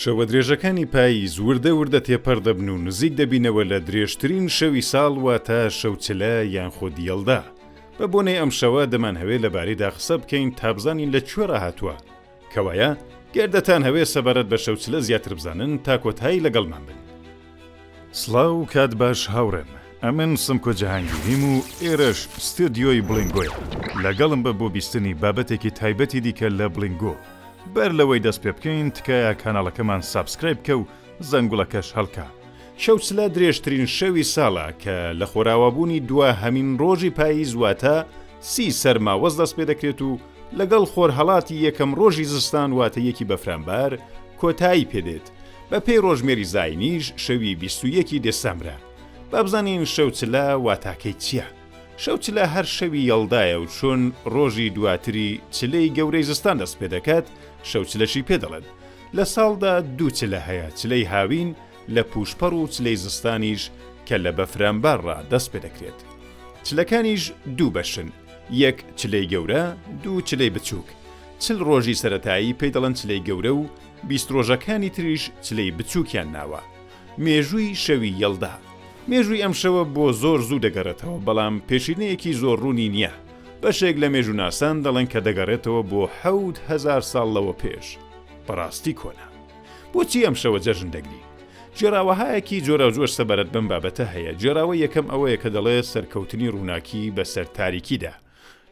شەوە درێژەکانی پاییز وردە وردە تێپەر دەبن و نزیک دەبینەوە لە درێژترین شەوی ساڵ واتە شەوچلە یان خود یەڵدا. بە بۆنەی ئەم شەوە دەمانهەوێ لەبارەیدا قسە بکەین تا بزانین لە کوێڕا هاتووە. کەوایە گەر دەتانهەوێ سەبارەت بە شەوچلە زیاتر بزانن تا کۆتایی لەگەڵمان بن. سڵاو و کات باش هاوڕێم ئەمن سمکۆ جەهانگیریم و ئێرەش ستۆدیۆی بڵینگۆیە لەگەڵم بە بۆ بیستنی بابەتێکی تایبەتی دیکە لە بڵینگۆ بەر لەوەی دەست پێ بکەین تکایە کاناڵەکەمان subscribe بکە و زەنگوڵەکەش هەڵکە. شەوچلە درێژترین شەوی ساڵە کە لە خۆراوابوونی دواهەمین ڕۆژی پاییز واتە سی سەرماوەز دەست پێ دەکرێت و لەگەڵ خۆرهەڵاتی یەکەم ڕۆژی زستان واتە یەکی بەفرانبار کۆتایی پێ دێت. بە پێی ڕۆژمێری زاینیش شەوی 21 ی دێسامبرە. با بزانین شەوچلە واتاکەی چییە؟ شەوچلە هەر شەوی یەڵدایە و چون ڕۆژی دواتری چلەی گەورەی زستان دەست پێ دەکات شەوچلەشی پێ دەڵێن. لە ساڵدا دوو چلە هەیە، چلەی هاوین لە پووشپەڕ و چلەی زستانیش کە لە بەفرانبار ڕا دەست پێ دەکرێت. چلەکانیش دوو بەشن، یەک چلەی گەورە، دوو چلەی بچووک. چل ڕۆژی سەرەتایی پێی دەڵێن چلەی گەورە و 20 ڕۆژەکانی تریش چلەی بچووکیان ناوە. مێژووی شەوی یەڵدا. مێژووی ئەم شەوە بۆ زۆر زوو دەگەڕێتەوە، بەڵام پێشینەیەکی زۆر ڕوونی نییە. بەشێک لە مێژووناسان دەڵێن کە دەگەڕێتەوە بۆ 7000 ساڵ لەوە پێش. بەڕاستی کۆنە. بۆچی ئەم شەوە جەژن دەگرین؟ گێڕاوەهایەکی جۆراوجۆر سەبارەت بەم بابەتە هەیە، گێڕاوەی یەکەم ئەوەیە کە دەڵێ سەرکەوتنی ڕووناکی بەسەر تاریکیدا.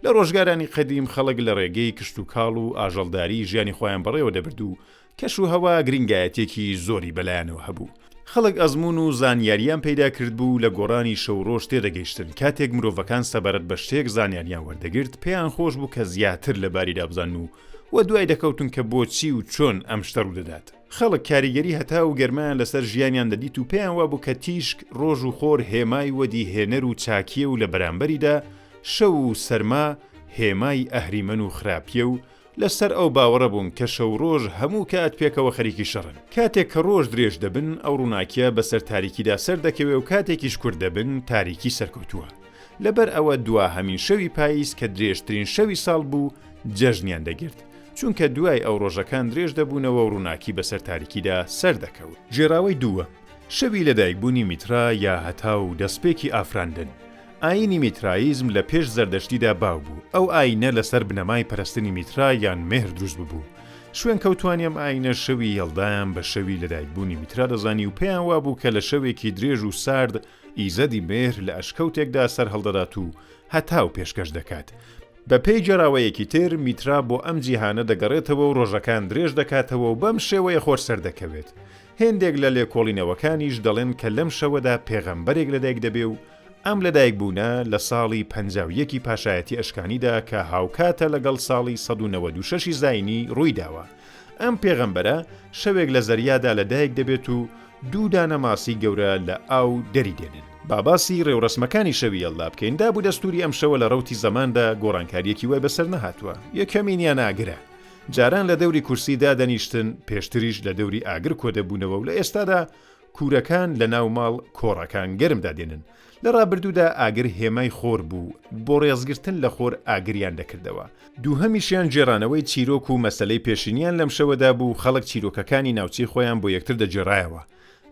لە ڕۆژگارانی قەدیم خەڵک لە ڕێگەی کشتوکاڵ و ئاژەڵداری ژیانی خۆیان بەڕێوە دەبرد و کەشوهەوا گرینگایەتییەکی زۆری بەلایانەوە هەبوو. خەڵک ئەزموون و زانیارییان پەیدا کردبوو و لە گۆڕانی شەو و ڕۆژ تێدەگەیشتن. کاتێک مرۆڤەکان سەبارەت بە شتێک زانیارییان وەردەگرت، پێیان خۆش بوو کە زیاتر لەباریدا بزانن و وەدوای دەکەوتن کە بۆچی و چۆن ئەم شتە ڕوودەدات. خەڵک کاریگەری هەتاو و گەرمایان لەسەر ژیانیان دەدیت و پێیان وابوو کە تیشک، ڕۆژ و خۆر هێمای وەدیهێنەر و چاکییە و لە بەرامبەریدا شەو و سەرما هێمای ئەهریمەن و خراپییە و لەسەر ئەو باوەڕە بوون کە شەو و ڕۆژ هەموو کات پێکەوە خەریکی شەڕن. کاتێک کە ڕۆژ درێژ دەبن ئەو ڕووناکییە بەسەر تاریکیدا سەردەکەوێ و کاتێکیش کورت دەبن تاریکی سەرکەوتووە. لەبەر ئەوە دواهەمین شەوی پاییز کە درێژترین شەوی ساڵ بوو جەژنیان دەگرت، چونکە دوای ئەو ڕۆژەکان درێژ دەبوونەوە و ڕووناکی بەسەر تاریکیدا سەردەکەوت. گێڕاوەی دووەم، شەوی لەدایکبوونی میترا یا هەتاو و دەستپێکی ئافراندن. ئایینی میتراییزم لە پێش زەردەشتیدا باو بوو، ئەو ئایینە لەسەر بنەمای پەرستنی میترا یان مێهر دروست ببوو. شوێنکەوتوانی ئەم ئایینە شەوی یەڵدایان بە شەوی لەدایکبوونی میترا دەزانی و پێیان وابوو کە لە شەوێکی درێژ و سارد ئیزەدی مێهر لە ئەشکەوتێکدا سەرهەڵدەدات و هەتاو پێشکەش دەکات. بە پێی گێڕاوەیەکی تر، میترا بۆ ئەم جیهانە دەگەڕێتەوە و ڕۆژەکان درێژ دەکاتەوە و بەم شێوەیە خۆر سەردەکەوێت. هێندێک لە لێکۆڵینەوەکانیش دەڵێن کە لەم شەوەدا پێغەمبەرێک لەدایک دەبێ و ئەم لەدایکبوونە لە ساڵی 51 ی پاشایەتی ئەشکانیدا کە هاوکاتە لەگەڵ ساڵی 196 ی زاینی ڕوویداوە. ئەم پێغەمبەرە شەوێک لە زەریادا لەدایک دەبێت و دوو دانە ماسی گەورە لە ئاو دەری دێنن. با باسی ڕێوڕەسمەکانی شەوی یەڵدا بکەین، داب و دەستووری ئەم شەوە لە ڕەوتی زەماندا گۆڕانکارییەکی وای بەسەر نەهاتووە. یەکەمینیان ئاگرە. جاران لە دەوری کورسی دادەنیشتن، پێشتریش لە دەوری ئاگر کۆدەبوونەوە و لە ئێستادا کوورەکان لە ناو ماڵ کۆڕەکان گەرم دادێنن. لە ڕابردوودا ئاگر هێمای خۆر بوو، بۆ ڕێزگرتن لە خۆر ئاگریان دەکردەوە. دووهەمیشیان گێڕانەوەی چیرۆک و مەسەلەی پێشینیان لەم شەوەدا بوو، خەڵک چیرۆکەکانی ناوچەی خۆیان بۆ یەکتر دەگێڕایەوە.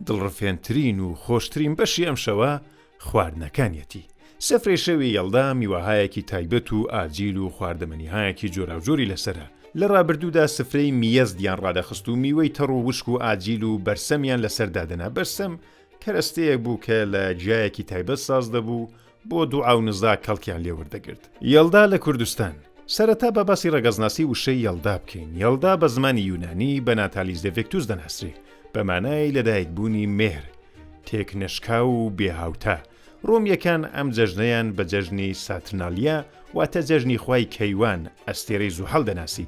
دڵڕفێنترین و خۆشترین بەشی ئەم شەوە خواردنەکانیەتی. سفرەی شەوی یەڵدا میوەهایەکی تایبەت و ئاجیل و خواردەمەنیهایەکی جۆراوجۆری لەسەرە. لە ڕابردوودا سفرەی میەزدیان ڕادەخست و میوەی تەڕ و وشک و ئاجیل و بەرسەمیان لەسەر دادەنا. بەرسەم کەرەستەیەک بوو کە لە گیایەکی تایبەت ساز دەبوو، بۆ دوعا و نزا کەڵکیان لێ وەردەگرت. یەڵدا لە کوردستان. سەرەتا با باسی ڕەگەزناسی وشەی یەڵدا بکەین. یەڵدا بە زمانی یونانی بە ناتالیس دێڤێکتوس دەناسرێ، بە مانای لەدایکبوونی مێهر، تێکنەشکاو و بێهاوتا. ڕۆمییەکان ئەم جەژنەیان بە جەژنی ساترنالیا واتە جەژنی خوای کەیوان، ئەستێرەی زوحەل دەناسی.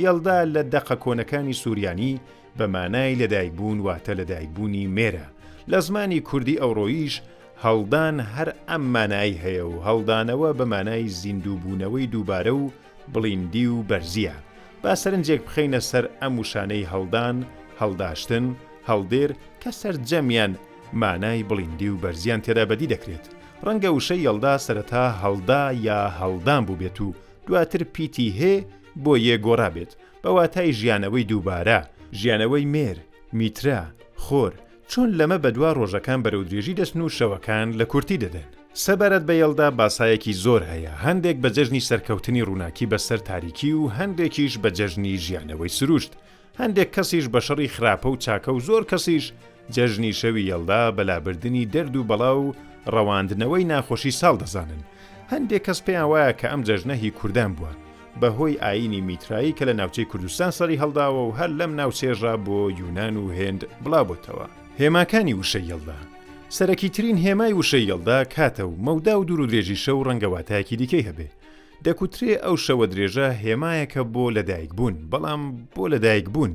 یەڵدا لە دەقە کۆنەکانی سوریانی بە مانای لەدایکبوون واتە لەدایکبوونی مێرە. لە زمانی کوردی ئەوڕۆییش هەڵدان هەر ئەم مانایەی هەیە و هەڵدانەوە بە مانای زیندووبوونەوەی دووبارە و بڵیندی و بەرزییە. با سەرنجێک بخەینە سەر ئەم وشانەی هەڵدان، هەڵداشتن، هەڵدێر کە سەرجەمیان مانای بڵیندی و بەرزییان تێدا بەدی دەکرێت. ڕەنگە وشەی یەڵدا سەرەتا هەڵدا یا هەڵدان بووبێت و دواتر پیتی هێ بۆ یێ گۆڕابێت بە واتای ژیانەوەی دووبارە، ژیانەوەی مێر. میترا، خۆر، چۆن لەمە بەدوا ڕۆژەکان بەرەو درێژی دەچن و شەوەکان لە کورتی دەدەن. سەبارەت بە یەڵدا باسایەکی زۆر هەیە، هەندێک بە جەژنی سەرکەوتنی ڕووناکی بەسەر تاریکی و هەندێکیش بە جەژنی ژیانەوەی سروشت، هەندێک کەسیش بە شەڕی خراپە و چاکە و زۆر کەسیش جەژنی شەوی یەڵدا بە لابردنی دەرد و بەڵا و ڕەواندنەوەی ناخۆشی ساڵ دەزانن. هەندێک کەس پێیان وایە کە ئەم جەژنە هی کوردان بووە بە هۆی ئایینی میترایی کە لە ناوچەی کوردستان سەری هەڵداوە و هەر لەم ناوچەیەشڕا بۆ یونان و هێند بڵاوبۆتەوە. هێماکانی وشەی یەڵدا. سەرەکیترین هێمای وشەی یەڵدا کاتە و مەودا و دوورودرێژی شەو ڕەنگە واتایەکی دیکەی هەبێ. دەکوترێ ئەو شەوە درێژە هێمایەکە بۆ لەدایکبوون، بەڵام بۆ لەدایکبوون،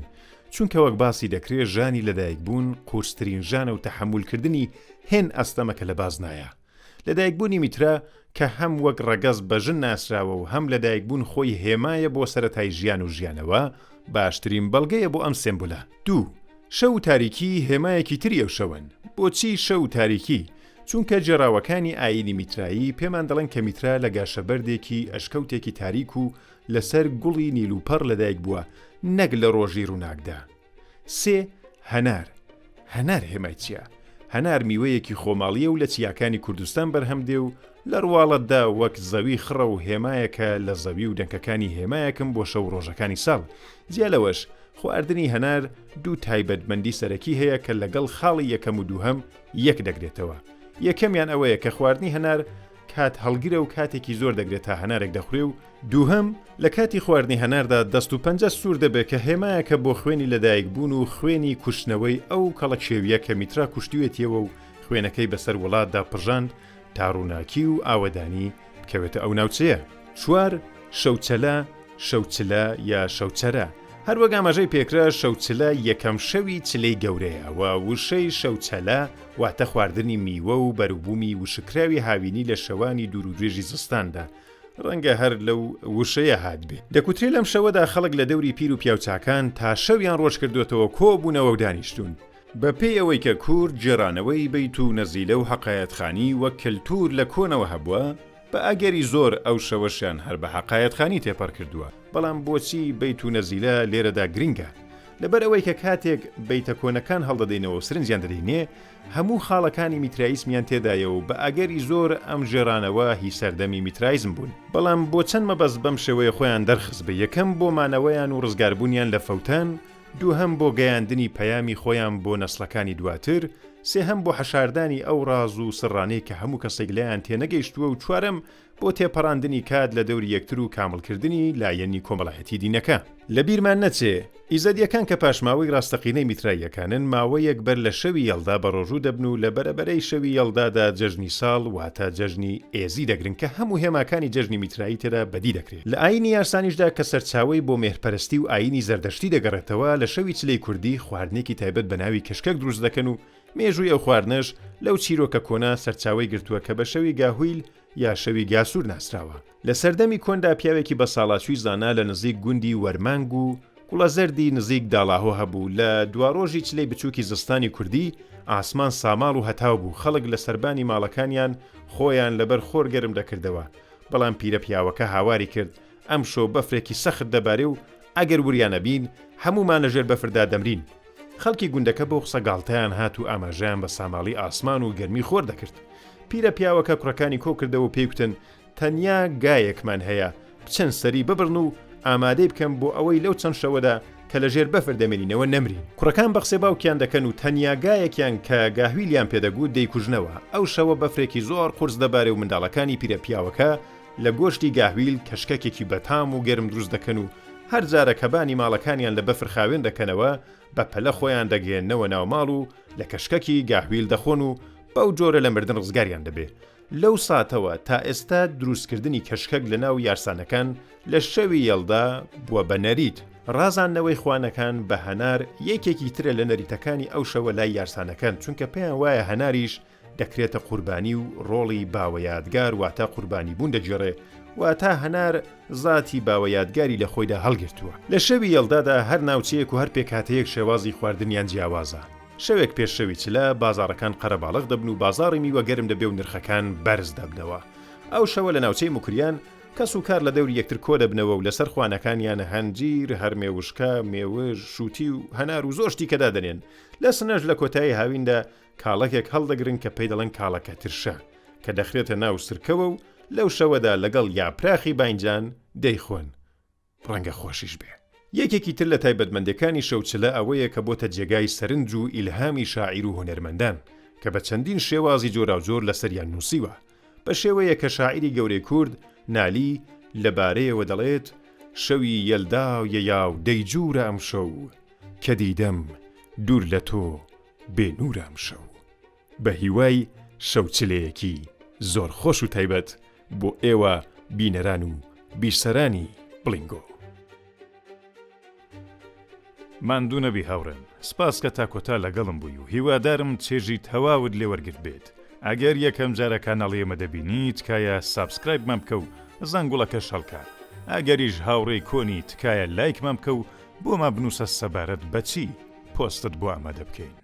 چونکە وەک باسی دەکرێ ژانی لەدایکبوون قورسترین ژانە و تەحەمولکردنی هێن ئەستەمە کە لە باس نایە. لەدایکبوونی میترا کە هەم وەک ڕەگەز بە ژن ناسراوە و هەم لەدایکبوون خۆی هێمایە بۆ سەرەتای ژیان و ژیانەوە، باشترین بەڵگەیە بۆ ئەم سێمبولە. دوو، شەو و تاریکی هێمایەکی تری ئەو شەوەن. بۆچی شەو و تاریکی؟ چونکە گێڕاوەکانی ئایینی میترایی پێمان دەڵێن کە میترا لە گاشەبەردێکی ئەشکەوتێکی تاریک و لەسەر گوڵی نیلوپەڕ لەدایک بووە نەک لە ڕۆژی ڕووناکدا. سێ، هەنار. هەنار هێمای چییە؟ هەنار میوەیەکی خۆماڵییە و لە چیاکانی کوردستان بەرهەم دێ و لە ڕواڵەتدا وەک زەوی خڕە و هێمایەکە لە زەوی و دەنکەکانی هێمایەکم بۆ شەو و ڕۆژەکانی ساڵ. جیا لەوەش، خواردنی هەنار دوو تایبەتمەندی سەرەکی هەیە کە لەگەڵ خاڵی یەکەم و دووهەم یەک دەگرێتەوە. یەکەمیان ئەوەیە کە خواردنی هەنار کات هەڵگرە و کاتێکی زۆر دەگرێت تا هەنارێک دەخورێ و دووهەم، لە کاتی خواردنی هەناردا دەست و پەنجە سوور دەبێ کە هێمایەکە بۆ خوێنی لەدایکبوون و خوێنی کوشتنەوەی ئەو کەڵەکێویە کە میترا کوشتویەتیەوە و خوێنەکەی بەسەر وڵاتدا پڕژاند تا ڕووناکی و ئاوەدانی بکەوێتە ئەو ناوچەیە. چوار، شەوچەلە، شەوچلە یا شەوچەرە، هەروەک ئاماژەی پێکرا شەوچلە یەکەم شەوی چلەی گەورەیە و وشەی شەوچەلە واتە خواردنی میوە و بەروبوومی وشککراوی هاوینی لە شەوانی دوورودرێژی زستاندا، ڕەنگە هەر لەو وشەیە هاتبێ. دەکوترێ لەم شەوەدا خەڵک لە دەوری پیر و پیاوچاکان تا شەویان ڕۆژ کردۆتەوە کۆ بوونەوە و دانیشتوون. بە پێی ئەوەی کە کورد گێڕانەوەی بەیت و نەزیلە و حەقایەتخانی وەک کەلتوور لە کۆنەوە هەبووە، بە ئەگەری زۆر ئەو شەوەشیان هەر بە حەقایەتخانی تێپەڕ کردووە. بەڵام بۆچی بەیت و نەزیلە لێرەدا گرنگە؟ لەبەر ئەوەی کە کاتێک بەیتە کۆنەکان هەڵدەدەینەوە و سرنجیان دەدەینێ، هەموو خاڵەکانی میتراییسمیان تێدایە و بە ئەگەری زۆر ئەم ژێڕانەوە هی سەردەمی میترایزم بوون. بەڵام بۆ چەند مەبەست بەم شێوەیە خۆیان دەرخست، یەکەم بۆ مانەوەیان و ڕزگاربوونیان لە فەوتان، دووهەم بۆ گەیاندنی پەیامی خۆیان بۆ نەسڵەکانی دواتر، سێهەم بۆ حەشاردانی ئەو ڕاز و سڕانەی کە هەموو کەسێک لێیان تێنەگەیشتووە و چوارەم بۆ تێپەڕاندنی کات لە دەوری یەکتر و کامڵکردنی لایەنی کۆمەڵایەتی دینەکە. لە بیرمان نەچێ، ئیزەدییەکان کە پاشماوەی ڕاستەقینەی میتراییەکانن، ماوەیەک بەر لە شەوی یەڵدا بەڕۆژوو دەبن و لە بەرەبەرەی شەوی یەڵدادا جەژنی ساڵ واتە جەژنی ئێزی دەگرن کە هەموو هێماکانی جەژنی میترایی تێدا بەدی دەکرێ. لە ئایینی یارسانیشدا کە سەرچاوەی بۆ مێهرپەرستی و ئایینی زەردەشتی دەگەڕێتەوە، لە شەوی چلەی کوردی خواردنێکی تایبەت بە ناوی کەشکەک دروست دەکەن و مێژووی ئەو خواردنەش لەو چیرۆکە کۆنە سەرچاوەی گرتووە کە بە شەوی گاهویل یا شەوی گاسوور ناسراوە. لە سەردەمی کۆندا پیاوێکی بەساڵاچووی زانا لە نزیک گوندی وەرمانگ و گوڵەزەردی نزیک داڵاهۆ هەبوو، لە دواڕۆژی چلەی بچووکی زستانی کوردی، ئاسمان ساماڵ و هەتاو بوو، خەڵک لە سەربانی ماڵەکانیان خۆیان لەبەر خۆر گەرم دەکردەوە، بەڵام پیرە پیاوەکە هاواری کرد، ئەمشەو بەفرێکی سەخت دەبارێ و ئەگەر وریا نەبین، هەموومان لەژێر بەفردا دەمرین. خەڵکی گوندەکە بەو قسە گاڵتەیان هات و ئاماژەیان بە ساماڵی ئاسمان و گەرمی خۆر دەکرد. پیرە پیاوەکە کوڕەکانی کۆ کردەوە و پێی کوتن، تەنیا گایەکمان هەیە، بچن سەری ببڕن و ئامادەی بکەن بۆ ئەوەی لەو چەند شەوەدا کە لەژێر بەفر دەمێنینەوە نەمرین. کوڕەکان بە قسەی باوکیان دەکەن و تەنیا گایەکیان کە گاهویلیان پێ دەگوت دەیکوژنەوە. ئەو شەوە بەفرێکی زۆر قورس دەبارێ و منداڵەکانی پیرە پیاوەکە لە گۆشتی گاهویل کەشکەکێکی بەتام و گەرم دروست دەکەن و هەر جارە کە بانی ماڵەکانیان لە بەفر خاوێن دەکەنەوە بە پەلە خۆیان دەگەیەننەوە ناو ماڵ و لە کەشکەکی گاهویل دەخۆن و بەو جۆرە لە مردن ڕزگاریان دەبێ. لەو ساتەوە تا ئێستا دروستکردنی کەشکەک لە ناو یارسانەکان لە شەوی یەڵدا بووە بە نەریت. ڕازاندنەوەی خوانەکان بە هەنار یەکێکی ترە لە نەریتەکانی ئەو شەوە لای یارسانەکان چونکە پێیان وایە هەناریش دەکرێتە قوربانی و ڕۆڵی باوە یادگار واتە قوربانی بوون دەگێڕێ، واتە هەنار زاتی باوە یادگاری لە خۆیدا هەڵگرتووە. لە شەوی یەڵدادا هەر ناوچەیەک و هەر پێکهاتەیەک شێوازی خواردنیان جیاوازە. شەوێک پێش شەوی چلە بازاڕەکان قەرەباڵغ دەبن و بازاڕی میوە گەرم دەبێ و نرخەکان بەرز دەبنەوە. ئەو شەوە لە ناوچەی موکریان. کەس و کار لە دەوری یەکتر کۆ دەبنەوە و لەسەر خوانەکانیان هەنجیر، هەرمێ وشکە، مێوژ، شووتی و هەنار و زۆر شتی کە دادەنێن. لە سنەش لە کۆتایی هاویندا کاڵەکێک هەڵدەگرن کە پێی دەڵێن کاڵەکە ترشە کە دەخرێتە ناو سرکەوە و لەو شەوەدا لەگەڵ یاپراخی باینجان دەیخۆن. ڕەنگە خۆشیش بێ. یەکێکی تر لە تایبەتمەندێکانی شەوچلە ئەوەیە کە بۆتە جێگای سەرنج و ئیلهامی شاعیر و هونەرمەندان کە بە چەندین شێوازی جۆراوجۆر لەسەریان نووسیوە. بە شێوەیەک کە شاعیری گەورەی کورد، نالی، لە بارەیەوە دەڵێت، شەوی یەلدا یەیاو دەیجوورە ئەمشەو، کە دیدەم دوور لە تۆ بێ نوورە ئەمشەو. بە هیوای شەوچلەیەکی زۆر خۆش و تایبەت بۆ ئێوە بینەران و بیسەرانی بڵینگۆ. ماندوو نەبی هاوڕێم، سپاس کە تا کۆتا لەگەڵم بووی و هیوادارم چێژی تەواوت لێ وەرگرتبێت. ئەگەر یەکەم جارە کاناڵی ئێمە دەبینی تکایە subscribe مان بکە و زەنگوڵەکەش هەڵکە. ئەگەریش هاوڕێی کۆنی تکایە لایکمان بکە و بۆمان بنووسە سەبارەت بە چی پۆستت بۆ ئامادە بکەین.